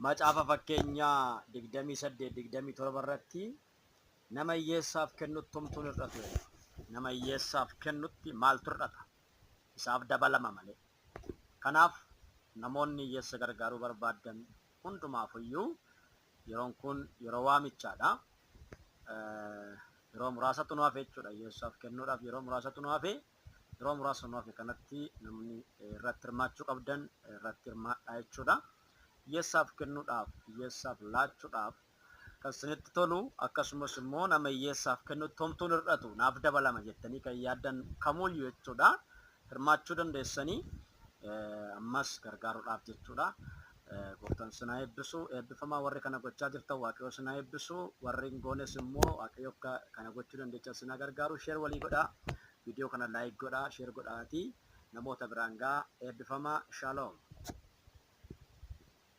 Macaafa Fakkeenyaa 28, 27 irratti nama hiyyeessaaf kennutti homtuun hir'atu jedha. Nama hiyyeessaaf kennutti maaltu hir'ata? Isaaf dabalama malee. Kanaaf namoonni hiyyeessa gargaaruu barbaaddan hundumaafuyyuu yeroon kun yeroo waamichaadha. Yeroo muraasatu nu hafe jechuudha. Hiyyeessaaf kennuudhaaf yeroo muraasatu nu hafe. Yeroo muraasa nu hafe kanatti namni irratti hirmaachuu qabdan irratti hirmaadhaa jechuudha. Hiyyeessaaf kennuudhaaf, hiyyeessaaf laachuudhaaf kan isinitti tolu akkasumas immoo nama hiyyeessaaf kennutti homtuun hir'atu naaf dabalama jettanii kan yaaddan kamuyyuu jechuudha. Hirmaachuu dandeessanii ammas gargaaruudhaaf jechuudha. Gooftaan isin haa eebbisu. Eebbifamaa warri kana gochaa jirtan Waaqayyo isin haa eebbisu. Warri hin goones immoo Waaqayyo akka kana gochuu dandeechan isin haa gargaaru. Share walii godhaa. Viidiyoo kana like godhaa, share godhaatii namoota biraan gahaa. Eebbifamaa. Shalom.